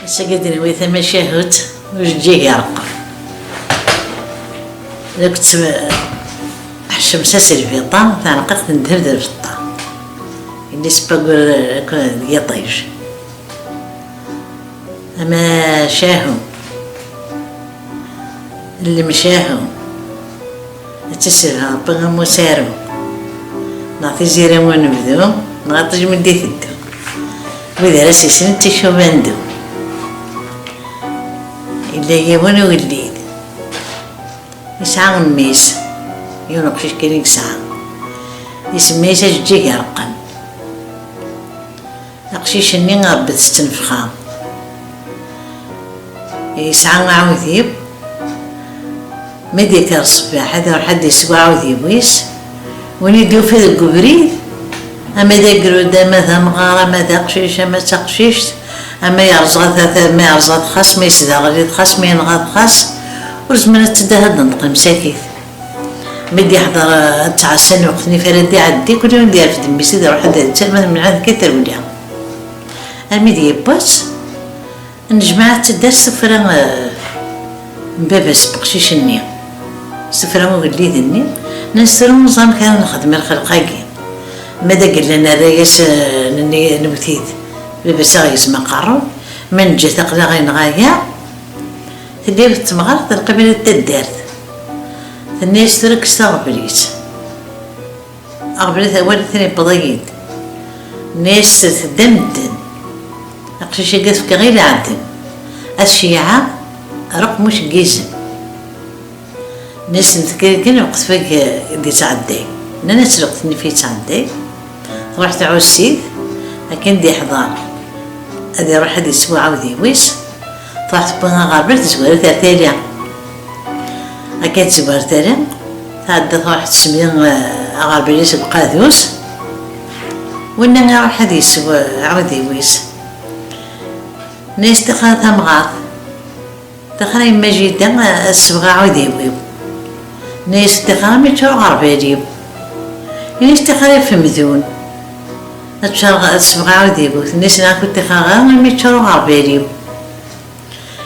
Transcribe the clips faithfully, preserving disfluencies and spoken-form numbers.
Ass-agi ad d-nawi tamacahut ujeǧǧig ireqqem. La tt-ḥcem s aselbiṭa, taɛenqiqt n ddheb d lfeṭṭa. Yelli-s n wayyur akked yiṭij. Amacahu, llemcahu, ad tt-issebha Ṛebbi am usaru, neɣ tiziri n unebdu, neɣ iṭij mi d-iteddu. Wid ara s-yessnen d ticubandu. Yella yiwen ugellid, yesɛa mmi-s, yiwen uqcic kan i yesɛa. Isemma-yas ajeǧǧig ireqqem. Aqcic-nni iṛebba-t s ttnefxa. Yesɛa aɛudiw. Mi d-yekker ṣṣbeḥ, ad iṛuḥ ad d-isew aɛudiw-is. Win i d-yufi deg ubrid, ama d agrud, ama d amɣar, ama d aqcic, ama d taqcict, ama yerẓa-t, ama yerẓa-t xas, ma yesdeɣli-t xas, ma yenɣa-t xas, ur zmiren ad tedda ad d-tenṭeq msakit. Mi d-yeḥḍer, eh, ad ttɛassa lweqt-nni f ara d-iɛeddi, kul yiwen d-yerfed mmi-s, ad iṛuḥ ad d-yettu, ma d mnɛad kan terwel. Armi d-yewwas, nnejmaɛet-d ar sufra, eh, n baba-s n weqcic-nni. Sufra n ugellid-nni, nnan-as tura ur neẓri amek ara nexdem i lxelq-agi. Ma d agella nerra-yas, eh, nenni, newwet-it, baba-s aɣ-yegzem aqerru, ma neǧǧa-t aql-aɣ yenɣa-yaɣ. Tella yiwet n temɣart, lqibla n taddart. Tenna-yas tura kkset aɣbel-is. Aɣbel-is awal atan yewweḍ-iyi-d. Tenna-yas tedda medden. Aqcic-agi ad t-fkeɣ i leɛdem. Ad t-ceyyɛeɣ, reqmuc n yizem. Nnan-as n tekrigin lweqt fag i d-yettɛedday. Nnan-as lweqt-nni fi yettɛedday. Truḥ tɛuss-it, akken d-iḥḍer ad iruḥ ad yeswu aɛudiw-is. Truḥ tewwi aɣerbal, tezwar-it ar tala. Akken tezwar tala, tɛedda truḥ tesmi, eh, aɣerbal-is deg uqadus. Winna iruḥ ad yeswu, eh, aɛudiw-is. Nnan-as tixer tamɣart. Tixer a yemma Jida, ad sweɣ aɛudiw-iw. Nnan-as tixer armi ččur uɣerbal-iw. Ini-as tixer a Femdun. Ad ččur, ad sweɣ aɛudiw-iw. Tenna-as nniɣ-ak ur tixer ara armi ččur uɣerbal-iw.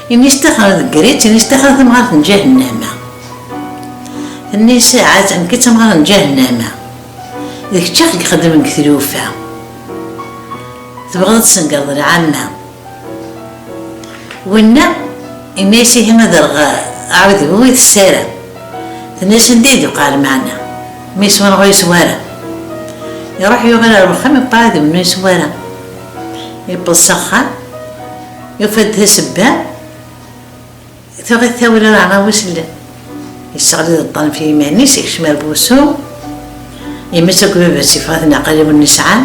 Ini-as tixer deg rit, ini-as tixer tamɣart n ǧahennama. Tenna-as ɛad nekk d tamɣart n ǧahennama. D kečč i ɣ-ixedmen deg tlufa. Tebɣiḍ ad tsengreḍ lɛamma. Winna, yenna-yas ihi ad rreɣ aɛudiw-iw i tessara. Tenna-yas anda i d-yuqeɛ lmeɛna? Mi yeswa neɣ ur yeswa ara? Iruḥ yuɣal ar wexxam, yewwi aɛudiw-nni ur yeswa ara. Yewweḍ s axxam, yufa-d tasebba, tuɣ-it tawla ur yeɛni wi isellen. Yesseɣli d ṭṭan f yiman-is, yekcem ar wusu. Yemma-s akked baba-s yeffeɣ-aten leɛqel i win nesɛan.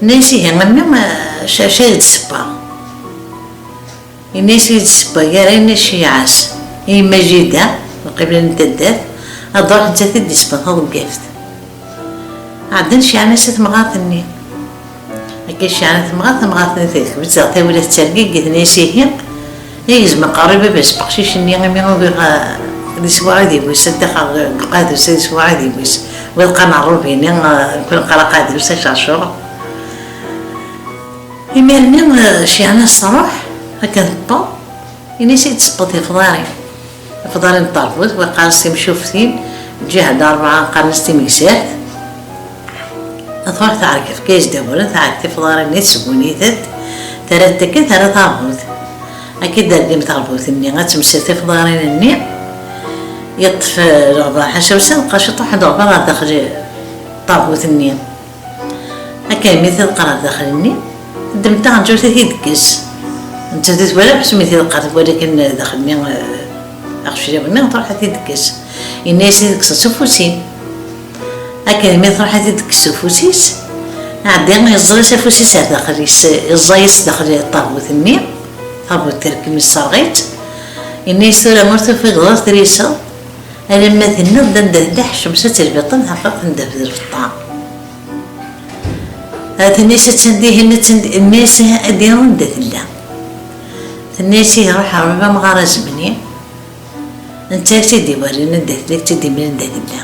Nnan-as ihi a mmi, acu, acu ay d ssebba? Yenna-as i d ssebba gar ayen iceyyeɛ-as i yemma Jida, lqibla n taddart, ad d-truḥ nettat i d-isebba taḍeggaft. Ɛeddan ceyyɛen-as i temɣart-nni. Akka ceyyɛen i temɣart, tamɣart-nni tekbed, tawla tettergigi, tenna-as ihi, igzem aqerru i baba-s n weqcic-nni, imi ugiɣ, eh, ad iswa aɛudiw-is, ad t-aɣeɣ deg uqadus, ad iswa aɛudiw-is. Wa yeqqar n Rubini, eh, nekkni neqqar aqadus, acercur. Imir-nni, eh, ceyyɛen-as truḥ, akken tewweḍ, ini-as i d-tewweḍ tifḍarin. Tifḍarin n terbut, wa yeqqar-as timcuftin, lǧiha n rebɛa qqaren-as timegzert. Ad truḥ teɛrek, tefka-yas-d awal, teɛrek tifḍarin-nni, tesguni-tent, terra-tent akken, terra tarbut. Akka i d-tergem tarbut-nni, ad temsel tifḍarin-nni, yeṭṭef, eh, leɣbar, ḥaca usan, qqar ciṭuḥ n leɣbar ɣer daxel tarbut-nni. Akka mi tedqer ɣer daxel-nni, teddem taɣenǧawt ad t-id-tekkes. Nettat ur twala, ḥess mi tedqer, twala kan daxel-nni, eh, aɣecliw-nni, truḥ ad t-id-tekkes. Yenna-yas ad t-id-tekkseḍ s ufus-im. Akka mi truḥ ad t-id-tekkes s ufus-is, ɛeddi yeẓẓel-as afus-is ar daxel, yes-, yeẓẓa-yas daxel ṭabut-nni, ṭabut terkem yesserɣ-itt. Yenna-yas tura ur tufiḍ ur triseḍ, alamma tenniḍ-d anda tella ḥeccemt ad telbiṭ, ḥqiqet n ddheb d lfeṭṭa. Tenna-yas attan dihin, attan di-, tenna-yas ad d-iniḍ anda tella. Tenna-yas ihi ruḥ ɣer baba amɣar azemni, netta ad k-tt-id-iwerin anda tella, ad k-tt-id-imel anda tella.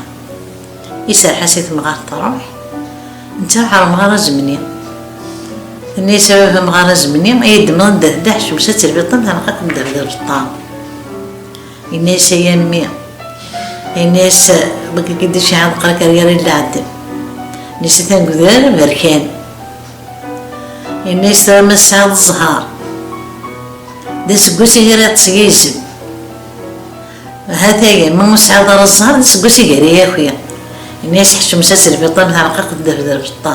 Iserreḥ-as i temɣart truḥ, netta iruḥ ɣer umɣar azemni. Tenna-yas a baba amɣar azemni, ay ddmeɣ anda tedda ḥecmet ad terbiṭ am tɛelqaṭ n ddheb d lfeṭṭa. Yenna-yas ay a mmi, yenna-yas wagi i d-iceɛɛen aqerkar gar i lɛedden. Yenna-yas atan deg udrar aberkan. Yenna-yas tura ma tesɛiḍ zzher d aseggas i gar iṭṭes yizem. Hataya, ma ur tesɛiḍ ara zzher, d aseggas i gar-i akk-i. Yenna-yas ḥecmet ad terbiṭ am tɛelqaṭ n ddheb d lfeṭṭa.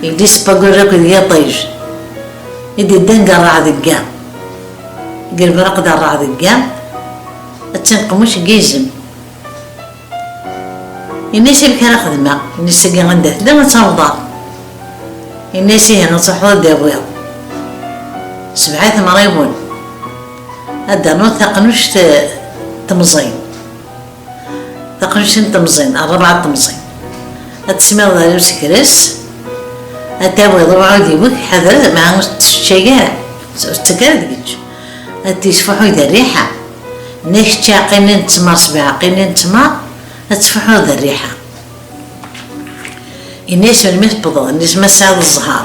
Yelli-s n waggur akked yiṭij i d-iddan deg rreɛd deg-a, deg lberq d rreɛd deg-a, attan qemmuc n yizem. Yenna-yas amek ara xedmeɣ? Yenna-yas agi anda tella ad tawḍeḍ. Yenna-yas ihi ad truḥeḍ ad d-tawiḍ sebɛa temɣiwin, ad d-ternuḍ taqnuct n temẓin, taqnuct n temẓin, rrebɛa n temẓin, ad tesmiḍ ar usekres, ad tawiḍ uɛudiw-ik, ḥader, meɛna ur t-tečča ara, ur tettak ara deg-k, ad t-yesfuḥuy d rriḥa. Nna kečč aɛqil n ttmer, sebɛa aɛqilen n ttmer, ad tesfuḥuḍ d rriḥa. Yenna-yas melmi tewwḍeḍ, yenna-yas ma tesɛiḍ zzher.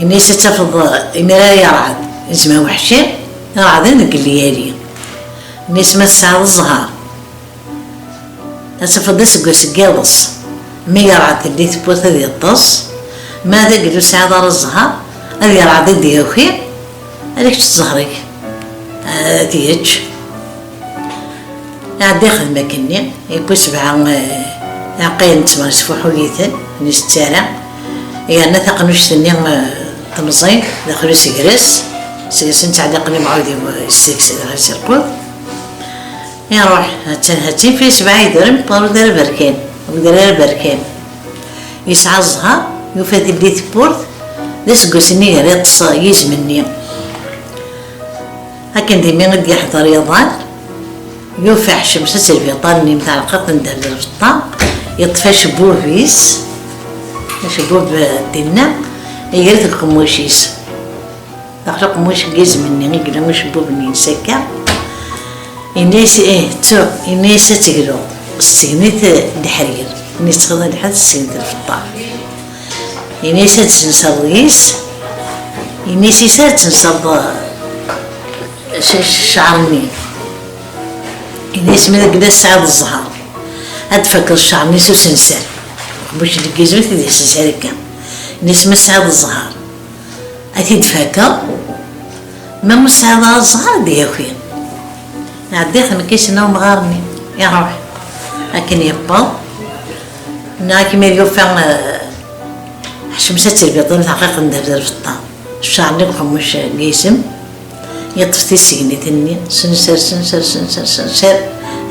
Yenna-yas ad tafeḍ imir ara yerɛed, izem aweḥci, ireɛden deg leyali. Yenna-yas ma tesɛiḍ zzher, ad tafeḍ d aseggas n yiḍes. Mi yerɛed telli tewwurt ad yeṭṭes, ma d agel ur tesɛiḍ ara zzher, ad yerɛed ad d-yaki, ad kečč zzher-ik, ad yečč. Iɛedda ixdem akkenni, yewwi sebɛa, eh, iɛeqqiyen n ttmer, yesfuḥuy-iten, ur iten-itett ara, yerna taqnuct-nni, eh, temẓi daxel usegres, seg-sen ttɛelliqen imɛudiw, eh, seg-s daxel s lqut. Iruḥ, ha-tt-an, ha-tt-an, yeffer sebɛa yedrimen, ur d ara berkan, ur d ara berkan. Yesɛa zzher, yufa-t-id di tewwurt, d aseggas-nni gar iṭṭes yizem-nni. Akken d imi i d-yeḥḍer yiḍan, yufa ḥecmet ad terbi iṭan-nni mtɛelqaṭ n ddheb d lfeṭṭa, yeṭṭef acebbub-is, acebbub, eh, dinna, iger-it deg uqemmuc-is. Daxel uqemmuc n yizem-nni i yella ucebbub-nni-ines akka. Yenna-yas, ih, ttuɣ, yenna-yas ad tegluḍ s tegnit n leḥrir, yenna-yas txedmeḍ lḥal s tegnit n lfeṭṭa. Yenna-yas ad tsenserḍ yis, yenna-yas yis ara tsenserḍ, eh, c-, c-, ccɛer-nni. Yenna-yas ma deg la tesɛiḍ zzher, ad d-tfakeḍ ccɛer-nni s usenser. Uqemmuc n yizem ad t-id-yessenser akka. Yenna-yas ma tesɛiḍ zzher, ad t-id-tfakeḍ, ma ur tesɛiḍ ara zzher ad d-yaki. Iɛedda ixdem akka i s-yenna umɣar-nni, iruḥ. Akken yewweḍ, yenna akken mi yufa, eh, ḥecmet ad terbiḍ am tɛelqaṭ n ddheb d lfeṭṭa, ccɛer-nni deg uqemmuc n yizem, yeṭṭef tisegnit-nni, senser, senser, senser, senser,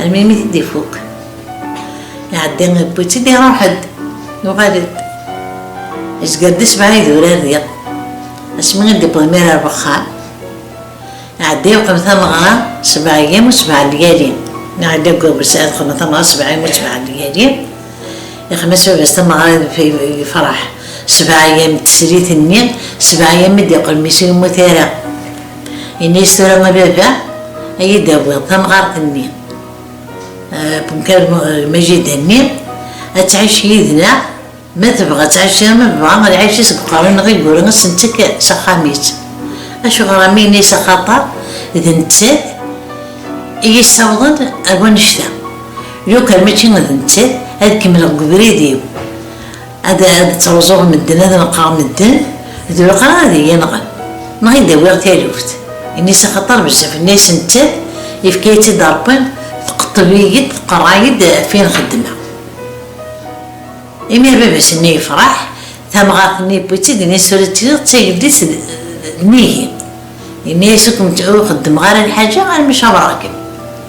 almi mi t-id-ifuk. Iɛedda yewwi-tt-id, iruḥ-d, yuɣal-d. Yezger-d sebɛa idurar diɣ. Asmi i d-yewweḍ imir ar wexxam, iɛedda yeqqen tameɣra sebɛa ayyam u sebɛa leyali. Neɣ iɛedda deg wawal, iɛedda yeqqen tameɣra sebɛa ayyam u sebɛa leyali. Ixdem-as baba-s tameɣra, yefreḥ. Sebɛa ayyam n teslit-nni, sebɛa ayyam mi d-yeqqel mmi-s ur yemmut ara. Yenna-yas tura a baba, ad iyi-d-tawiḍ tamɣart-nni, eh, Bunkar, eh, Majida-nni, ad tɛic yid-neɣ, ma tebɣa ad tɛic, ma tebɣa ad tɛic seg uqerru-nneɣ i yura, ad s-nettekk s axxam-is. Acuɣer a mmi? Yenna-yas axaṭer d nettat i yi-ssawḍen ar wannect-a. Lukan mačči d nettat, ad kemmleɣ deg ubrid-iw. Ad, ad ttruẓuɣ medden, ad neqqreɣ medden, d lqaɛa ad iyi-nɣen, neɣ ad d-awiɣ taluft. Ini-as axaṭer bezzaf, ini-as nettat, yefka-yi-tt-id Ṛebbi, tqeṭṭeb-iyi-d, tqerreɛ-iyi-d ɣef wayen xeddmeɣ. Imi baba-s-nni yefṛeḥ, tamɣart-nni yewwi-tt-id, ini-as tura d tiliḍ d tagellidt d, d nnig-i. Ini-as ur kem-, ur xeddmeɣ ara lḥaǧa armi cawreɣ-kem,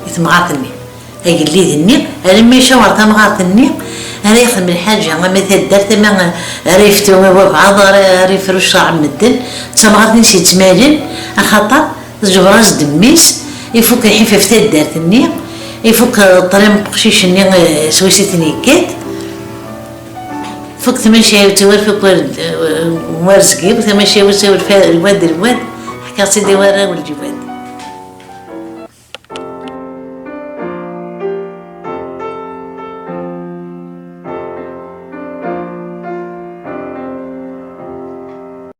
i temɣart-nni. Agellid-nni, armi icawer tamɣart-nni, ara yexdem lḥaǧa, ama taddart, ama ara yeftu i wabɛaḍ, ara, ara yefru ccṛeɛ n medden, d tamɣart-nni s-yettmalen, axaṭer tejber-as-d mmi-s, ifuk lḥif ɣef taddart-nni, ifuk, eh, ṭṭlam n uqcic-nni, eh, s wis i ten-yekkat, fuk tmacahut, war fuk war, eh, war zgiw, tamacahut war fa-, lwad, lwad, ḥkiɣ-tt-id i warraw n lǧiwad.